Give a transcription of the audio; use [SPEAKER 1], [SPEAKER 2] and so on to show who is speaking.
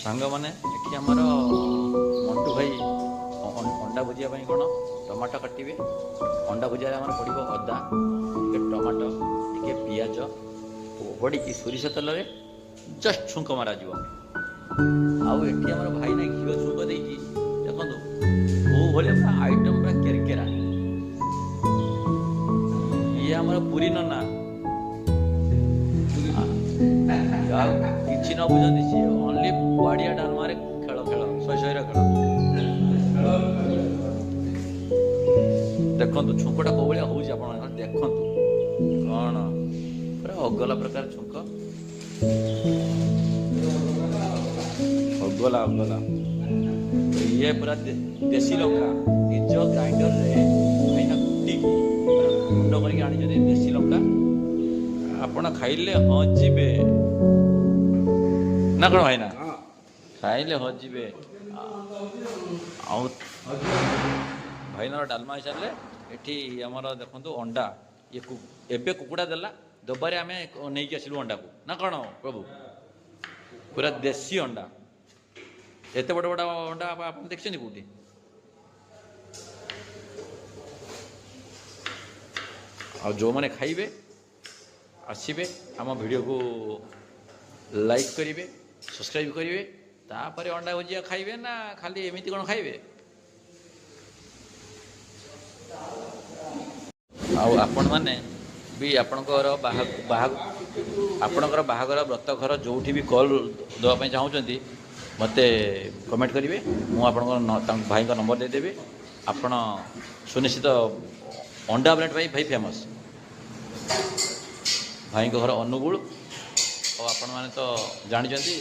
[SPEAKER 1] ସାଙ୍ଗମାନେ, ଏଠି ଆମର ମଣ୍ଟୁ ଭାଇ ଅଣ୍ଡା ଭୁଜିଆ ପାଇଁ କ'ଣ ଟମାଟୋ କାଟିବେ। ଅଣ୍ଡା ଭୁଜିଆରେ ଆମର ପଡ଼ିବ ଅଦା ଟିକେ, ଟମାଟୋ ଟିକେ, ପିଆଜ ପଡ଼ିକି ସୋରିଷ ତେଲରେ ଜଷ୍ଟ ଛୁଙ୍କ ମରାଯିବ। ଆଉ ଏଠି ଆମର ଭାଇନା ଘିଅ ଛୁଙ୍କ ଦେଇକି ଦେଖନ୍ତୁ କୋଉ ଭଳିଆ ପୁରା ଆଇଟମ୍, ପୁରା କେରକେରା। ଇଏ ଆମର ପୁରୀ ନନା, ଆଉ କିଛି ନ ବୁଝନ୍ତି ସିଏ, ଓନ୍ଲି ବାଡ଼ିଆ ଡାଲମାରେ ଖେଳ ଖେଳ, ଶହେ ଶହେର ଖେଳ। ଦେଖନ୍ତୁ ଛୁଙ୍କଟା କୋଉ ଭଳିଆ ହଉଛି, ଆପଣ ଦେଖନ୍ତୁ କ'ଣ ପୁରା ଅଗଲା ପ୍ରକାର ଛୁଙ୍କ, ଅଗଲା ଅଗଲା। ଇଏ ପୁରା ଦେଶୀ ଲଙ୍କା ନିଜ ଗ୍ରାଇଣ୍ଡରରେ ଭାଇନା କୁଟିକି ପୁରା ଗୁଣ୍ଡ କରିକି ଆଣିଛନ୍ତି ଦେଶୀ ଲଙ୍କା। ଆପଣ ଖାଇଲେ ହଜିବେ ନା କ'ଣ ଭାଇନା? ଖାଇଲେ ହଜିବେ। ଆଉ ଭାଇନାର ଡାଲମା ହେଇସାରିଲେ ଏଠି ଆମର ଦେଖନ୍ତୁ ଅଣ୍ଡା। ଇଏ ଏବେ କୁକୁଡ଼ା ଦେଲା ଦବାରେ ଆମେ ନେଇକି ଆସିଲୁ ଅଣ୍ଡାକୁ ନା କ'ଣ ପ୍ରଭୁ? ପୁରା ଦେଶୀ ଅଣ୍ଡା, ଏତେ ବଡ଼ ବଡ଼ ଅଣ୍ଡା ଆପଣ ଦେଖିଛନ୍ତି କୋଉଠି? ଆଉ ଯେଉଁମାନେ ଖାଇବେ ଆସିବେ, ଆମ ଭିଡ଼ିଓକୁ ଲାଇକ୍ କରିବେ, ସବସ୍କ୍ରାଇବ୍ କରିବେ, ତାପରେ ଅଣ୍ଡା ଭୁଜିଆ ଖାଇବେ ନା ଖାଲି ଏମିତି କ'ଣ ଖାଇବେ? ଆଉ ଆପଣମାନେ ବି ଆପଣଙ୍କର ବାହା ଆପଣଙ୍କର ବାହାଘର, ବ୍ରତଘର ଯେଉଁଠି ବି କଲ୍ ଦେବା ପାଇଁ ଚାହୁଁଛନ୍ତି, ମୋତେ କମେଣ୍ଟ କରିବେ। ମୁଁ ଆପଣଙ୍କ ତାଙ୍କ ଭାଇଙ୍କ ନମ୍ବର ଦେଇଦେବି। ଆପଣ ସୁନିଶ୍ଚିତ ଅଣ୍ଡା ଆମଲେଟ୍ ପାଇଁ ଭାଇ ଫେମସ୍। ଭାଇଙ୍କ ଘର ଅନୁଗୁଳ। ଆଉ ଆପଣମାନେ ତ ଜାଣିଛନ୍ତି